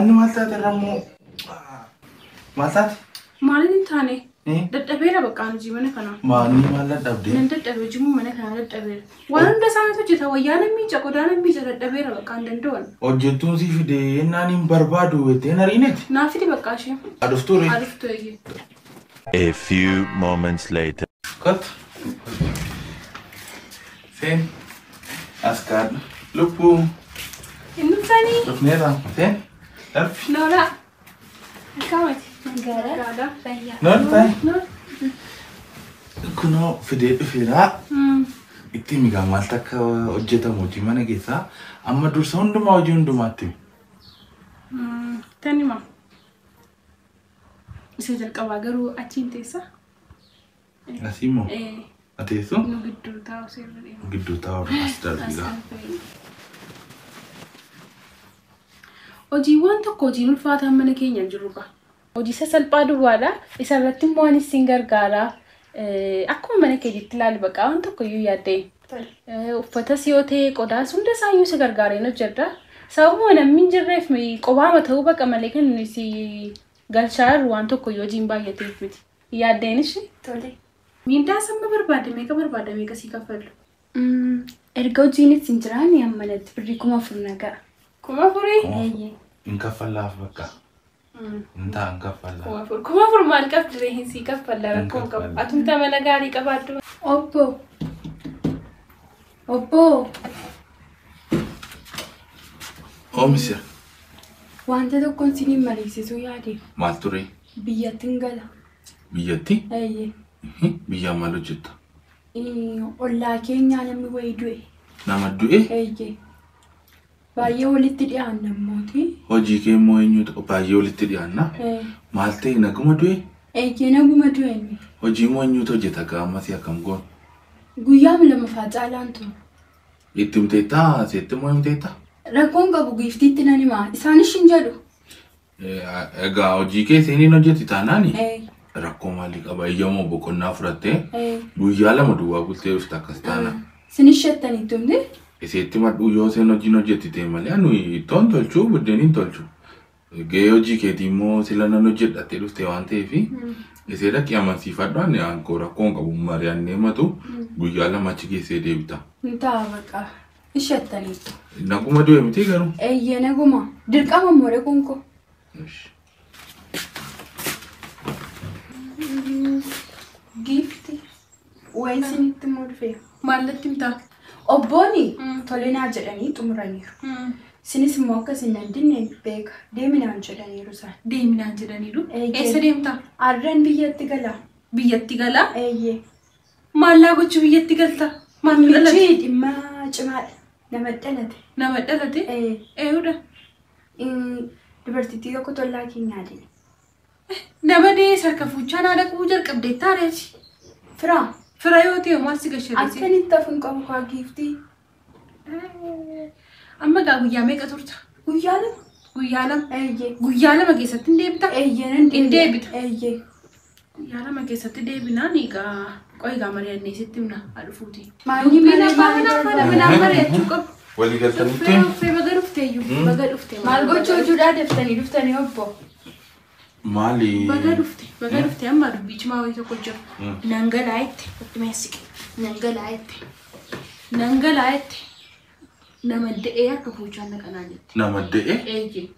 Maanni maal taate irra immoo? Maal taate? Maaliin hin taane? Dadhabeera bakka hojii mana kanaa. Maanni maal dadhabde? Nan dadhabe, hojii mana kanaa dadhabeera. Waan hunda isaaniitu hojjeta, wayyaa nan miica, qodaa nan miica, dadhabeera bakka hin danda'an. Hojjettuun si fide naan hin barbaadu jettee na riineeti. Naa fidi bakka ishee. Aduftuu ree? Aduftuu eeyyee. A few moments later. Kottu. Seen. As kaadhu. Lubbuu. Hin dhuftanii? Dhufneerra. Seen. Darbi. Nooraa. Akkamati? Magaalaa. Fayyaa. Noon taa'e. Noor. Kunoo fidee dhufeera. Itti migaa maaltu akka hojjetamu hojii mana keessaa amma dursa hundumaa hojii hundumaatti himi. Tanima. Isa jalqabaa garuu achiin teessa. Asii immoo ateessu Nu gidduu taa'u seerri deema. Gidduu taa'u as darbigaa. Hojiiwwan tokko hojiin ulfaataan mana keenya hin jiru qaba. Hojii sasalphaa duwwaadha. Isa irratti immoo anis sin gargaara. Akkuma mana keetiitti ilaali baqa waan tokko iyyuu yaaddeen. Uffatas yoo ta'e qodaas hunda isaayyuu si gargaareen hojjedha. Sababuma namni hin jirreef qobaama ta'uu baqa malee kan nuyi si galchaa jirru waan tokko iyyuu hojiin baay'ateef miti. Yaaddeen ishee. Tole. Miindaa samma barbaade meeqa barbaada meeqa sii kaffalu? Erga hojiinis hin jiraanne amma natti birrii 4000 na ga'a. 4000? Eeyyee. Hin kaffallaaf bakka. Hin ta'a hin kaffallaaf. 4000. 4000 maal qabdi ree hin sii kaffalla rakkoo hin qabu. Hin kaffalla. Atumta mana gaarii qabaadhu. Obbo. Obbo. Oomisha. Wanta tokkoon siniin mariisisuu yaade. Maal ture? Biyyatti hin gala. Biyyatti? Eeyyee. Biyyaan maal hojjetta? Ollaa keenyaa namni wayii du'e. Nama du'e? Eeyyee. Baay'ee walitti dhiyaanna immooti. Hojii kee immoo eenyutu baay'ee walitti dhiyaanna? Maal ta'e naguma du'e? Eeyyee, naguma du'e inni. Hojii immoo eenyutu hojjeta gaammasii akkam goon? Guyyaa lamaffaa caalaan ture. Itti himteettaa? Seetti immoo himteettaa? Rakkoon qabu, giiftiitti nan himaa. Isaanis hin jedhu. Egaa hojii kee seeniin hojjeti taanaani? Rakkoo maalii qaba? Eeyyamoo boqonnaa fudhattee guyyaa 2 duwwaa bultee dhufta akkas taana. Sinis shattaniitti himte? Iseetti madhu yoo seen hojiin hojjetti ta'e malee anu ittoon tolchuu buddeen hin tolchu. Gahee hojii keetii immoo sila nan hojjedhattee dhufte waan ta'eef isee dhaqii amansiifadhu, ani aankoo rakkoo hin qabu, mari'annee matu guyyaa 2 achi geessee deebita. Hin ta'a baqa. Hin shattaniitti. Naguma du'e miti garuu? Eeyyee, naguma. Dirqama immoo dhaquun koo. Giifti. Wayi isinitti immoo dhufe. Maallatti himtaa? Obbooni tolinaa jedhanii xumuraniiru. Isinis immoo akka isin nan dinne beeka. Deeminaan jedhaniiru isaan. Deeminaan jedhaniiru. Eeyyee. Eessa deemtaa? Arran biyyatti gala. Biyyatti galaa? Eeyyee. Maallaa gochuu biyyatti galta? Maal dhalate? Michi dhimma cimaadha. Nama dhalate. Nama dhalate? Ee. Eeyudha. Dubartittii tokko tollaa keenyaa deeme. Nama dees harka fuuchaa naa dhaquu jalqabdee taareeti. Firaa. Fira yoo ta'e maal si gasheerisi? Akkanitti hafuun qabu kaa giiftii. Amma gaa guyyaa meeqa turta? Guyyaa 2. Guyyaa 2. Eeyyee. Guyyaa 2 keessatti hin deebita? Eeyyee, nan Hin deebita. Eeyyee. Guyyaa 2 keessatti deebinaan egaa qo'i egaa mari'annee sitti himna haa dhufuuti. Maanyi Dubbiin malee abbaa maal manaa faana barbaada? manaan mari'achuu qabu. Walii galtanitti? Dhuftee dhuftee baga dhuftee iyyuu baga dhuftee. Maal gochuu hojuudhaa daftanii dhuftanii obbo? Maali? Baga dhufte, baga dhufte, amma dubbii cimaa wayii tokko jira. Nan galaa jette, itti meessike. Nan galaa jette. Nan galaa jette. Nama da'ee harka fuuchaan naqanaa jette. Nama da'e? Eeyyee.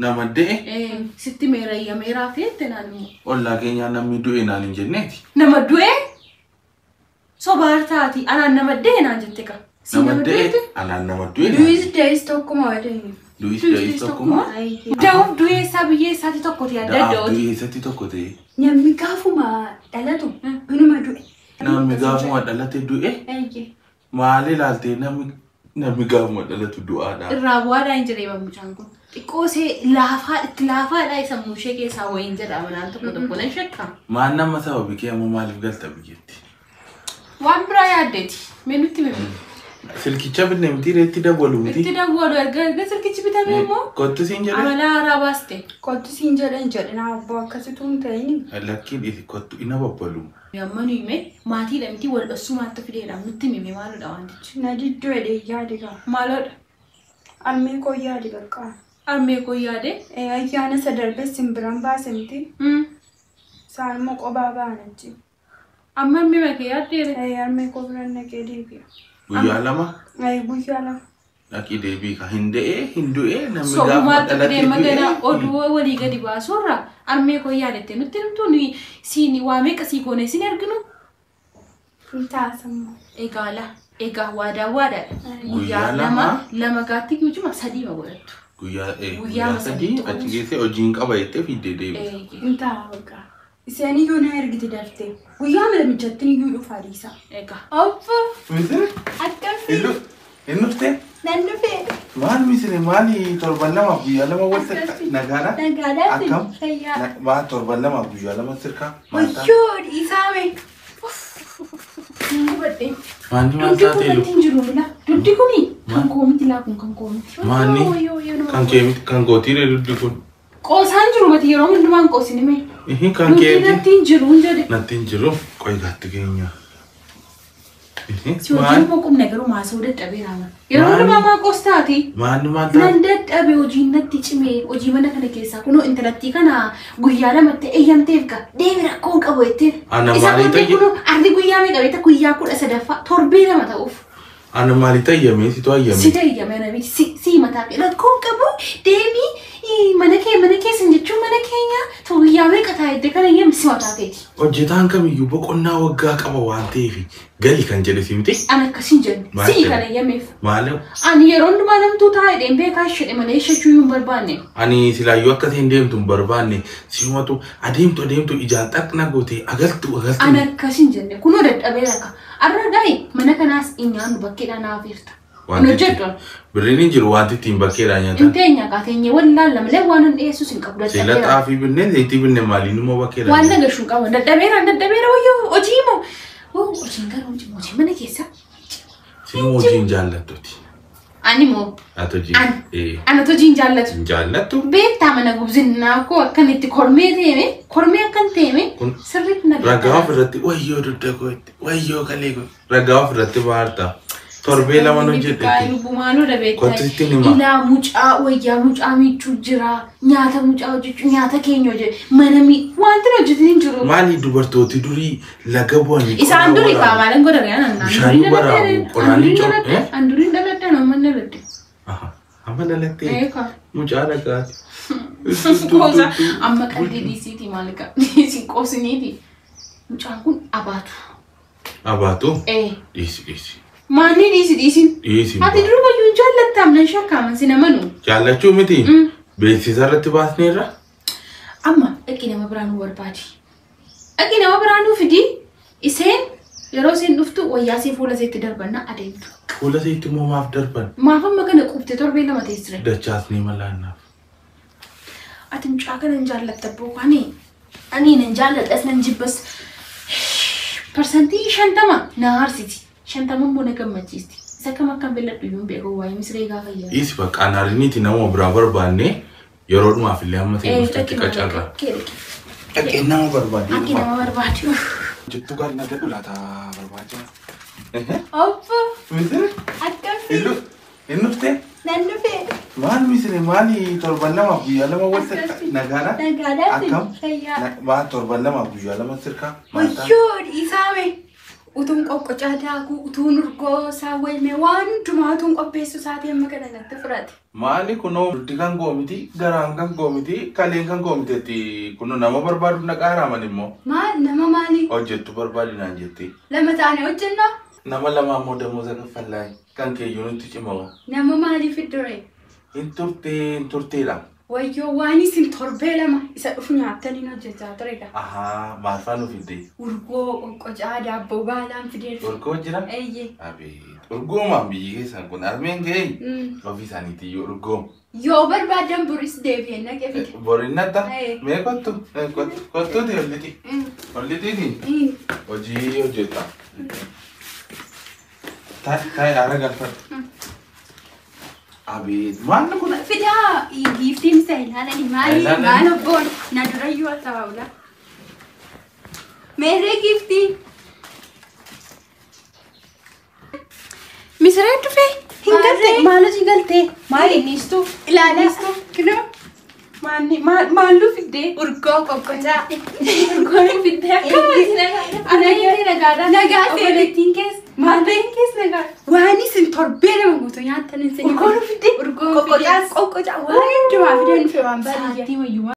Nama da'e? Ee, sitti meera iyyameeraa fi jette naan immoo. Ollaa keenyaa namni du'e naan hin jenneeti. Nama du'e? Sobaa taati anaan nama da'e naan jette ka. Si Nama nama da'e? du'eeti? Anaan nama du'e naan. Du'is da'is tokkuma waliin. Du'is Du'is da'is da'is tokkuma? Eeyyee. Da'uuf du'ee isaa biyyee isaatti tokko ta'e adda Da'aaf adda ooti. du'e eessatti tokko ta'e? Namni gaafuma dhalatu inuma du'e. Namni gaafuma dhalate du'e? Eeyyee. Maal ilaaltee namni gaafuma dhalatu du'aadha? Irraa bu'aadhaa hin jedhee mucaan kun. Xiqqoo ishee laafaa itti laafaadhaa isa mushee keessaa wayiin jedha manaan tokko tokko nan shakka. Maal nama sababi kee ammoo maaliif galta biyyatti? Waan biraa yaaddeeti. Mee nutti himi. Silkicha bitne miti reetti dawwalu miti. Itti dawwalu erga silkichi bitame immoo Kottu siin jedhe. amala haaraa baaste. Kottu siin jedhan jedhina obbo akkasitu hin ta'ini. Lakkiin dhiisi kottu ina babbalu. Amma nu hime maatiidha miti wal dhossuu maaltu fideedha nutti hime maalodha wantichi? Na didduu jedhee yaade gaa. Maaloodha? Almee koo yaade bakka. Harmee koo yaade? Ayyaana isa darbee simbiraan baase miti. Isaan immoo qophaa ba'an achi. Amma harmee makee yaaddeere? Harmee koo biraan naqee deebi'a. Guyyaa 2? Guyyaa 2. Dhaqii deebii ka hin de'ee hin du'ee namni gaafa Sobumaatti dhalatee deema du'ee. Ganaa oduu walii gadi baasuurra harmee koo yaadatte nutti himtu nuyi siin waa meeqa sii goone siin arginu? Hin taasammoo. Egaa la egaa waadaa waadaadha. Guyyaa Guyyaa 2. 2 gaatti guyyuma 3 ma godhattu. Guyyaa 3 achi geessee hojiin qaba jettee fiddee deebite. Hin ta'a baqa. Isheen iyyuu na ergiti daftee. Guyyaa lamichatti iyyuu dhufa dhiisa. Egaa. Obbo Misiri? Akkami? Hin dhuftee? Nan dhufee. Maal misiri maali torban 2 guyyaa 2 wal sirka nagaadha? Nagaadha. Akkam? Fayyaa. Maal torban 2 guyyaa 2 sirka? Wayyoo dhiisaame. Nan gubadhe. Maanni maal Dugdi kun taatee natti lubu? hin jiru mila. Dugdi kuni kan koo miti laa kun kan koo miti. Maanni kan kee miti kan gootiire dugdi kun. Qoosaan jiru mati yeroo hundumaan qoosin hime. Kan Dugdi keeti. natti hin jiru hin jedhe. Natti hin jiru qoy gaatti keenya. Si hojiin immoo qubna garuu maasoo dadhabeera mana. Yeroo hundumaa maa qoostaati? Maanni maal taate? Nan dadhabe hojiin natti cime hojii mana kana keessaa kunoo intalattii kana guyyaa 2tti eeyyamteef ga deemi rakkoo hin qabu jetteen. Ana Isa maalii booddee ta'e? kunoo arri guyyaa meeqa beekta guyyaa 13ffaa torbee 2 ta'uuf. Ana maalii tayyame situ ayyame? Si tayyame ana miti si mataa kee rakkoo hin qabu deemi mana kee mana keessan jechuun mana keenya guyyaa meeqa taa'e kana eeyyame si mataa keeti. Hojjetaan kamiyyuu boqonnaa waggaa qaba waan ta'eef gali kan jedhe si miti? Ana akkasiin jenne Maal si jedhe? kana eeyyameef. Maali? Ani yeroo hundumaa namtuu taa'e dheen beekaa ishee malee ishee hin barbaanne. Ani silaayyuu akka isheen deemtu hin barbaanne siumatu adeemtu adeemtu ijaan xaqna goote agaltu agaltu. Ana akkasiin jenne kunoo dadhabeera ka. Arra gaa'e mana kanaas hin nyaannu bakkeedhaa naaf hirta. Hin hojjedhu. Birriin hin jiru wanti ittiin bakkeedhaa nyaatan. Hin teenya kaateenye wallaan malee waan hin dhiyeessus hin qabu Seela dadhabeera. xaafii binnee zayitii binnee maaliin immoo bakkeedhaa Waan nagashu hin qabu dadhabeera dadhabeera wayyoo hojii moo. Hojiin garuu hojii mana keessa. Sinuu hojii hin jaallattuti. Ani moo Ati hojii. Ana hojii hin jaallatu. Hin jaallattu. Beektaa mana gubzinnaa koo akkan itti kormee deeme kormee akkan deeme sirriitti na Ragaa ofirratti wayyoo dugda kootti wayyoo kalee kootti ragaa ofirratti baarta. Torbee 2 hojjedhetti. Lubbumaanuu dhabeettaa. Kottu sitti hima. Ilaa mucaa wayyaa mucaa miiccuu jira. Nyaata mucaa hojjechuu nyaata keenya hojjetu mana wanti hojjetin hin jiru. Maali dubartooti durii laga bu'anii Isaan durii kaamaaleen godhan yaanan. Bishaan waraabu qoraanii coo. An duriin dhaladhe amma dhaladhe. Amma dhalattee Eekaa. mucaa dhagaati. Qoosa amma qalbii dhiisiiti maal egaa dhiisi qoosiniiti. Mucaan kun abaatu. Abaatu? Dhiisi dhiisi. Maanni dhiisi dhiisin. Dhiisi. Ati durumayyuu hin jaallattaam nan shakkaaman si namanu. Jaallachuu miti. Beeksisa irratti baasneerra. Amma dhaqi nama biraa nu barbaadi. Dhaqi nama biraa nu fidi. Isheen yeroo isheen dhuftu wayyaa ishee fuula isheetti darbannaa adeemtu. Fuula isheetti immoo maaf darban? Maaf amma kana quuftee torbee 2 teessire? Dachaasnee malaannaaf. Ati mucaa kana hin jaallatta bookaani. Ani nan jaalladhas nan jibbas. 50% na aarsiti. 50 immoo na gammachiisti. Isa kam akkam beelladhu iyyuu hin beeku waa'ee misiree gaafa yaadu. Dhiisi bakka anaariniiti nama biraa barbaanne yeroo dhumaaf illee amma ta'e dhuftetti qacarra. Dhaqee nama barbaade. Dhaqee nama barbaade. Jettu gaarii na jedhu laata barbaada. Obbo. Misiri? Akkami? Hin dhuftee? Nan dhufee. Maal misiri maali torban 2 guyyaa 2 wal sirka nagaadha? Nagaadha. Akkam? Fayyaa. Maal torban 2 guyyaa 2 sirka? Wayyoo dhiisaame. Utuun qoqqocaa daakuu utuun urgoo isaa waymee waan hundumaa utuun qopheessu isaatii amma kana natti fudhate. Maali kunoo dugdi kan koo miti garaan kan koo miti kaleen kan koo miteetti kunoo nama barbaadu na qaaraaman immoo. Maal nama maali? Hojjettu barbaadi naan jetti. 2 taane hojjennaa? Nama 2 immoo damooza kaffallaayi kan keeyyuu nutti cimamu. Nama maaliif iddore? Hin turtee hin turteedha. Wayyoo waan isin torbee 2 isa dhufu nyaattaniin hojjechaa turedha. Ahaa maal faa nu fidde? Urgoo qoqqocaa daabboo baalaan fideera. Urgoo jira? Eeyyee. Abeet urgoomaan biyyi keessan kun harmeen ga'ee ofii isaaniitii urgoo. Yoo barbaadan boris deebi'ee naqee fide. Boriin natta? Mee kottu kottuuti olliti. Ollitiiti? Hojii hojjeta. Taa'ee haara galfadhu. Abeet maal kun? Fidaa giiftiin isa ilaalanii maali maal obboon na durayyuu haasawaa Meerree giiftii. Misireen dhufee? Hin galte maal hojii galtee? Maal innistu? Ilaalaa. Kinoo. Maal fiddee? Urgoo qoqqocaa. Urgoo fiddee akkamitti nagaa? Nagaadha. Nagaa seete. Obboleettiin keessa. Maatiin keessa nagaa. Waan isin torbee nama guutuu nyaattan isin. Urgoo fiddee? Urgoo fiddee. Qoqqocaas. Qoqqocaa. Waan hundumaa fidee dhufe waan baadiyyaa. Sa'aatii wayyuu.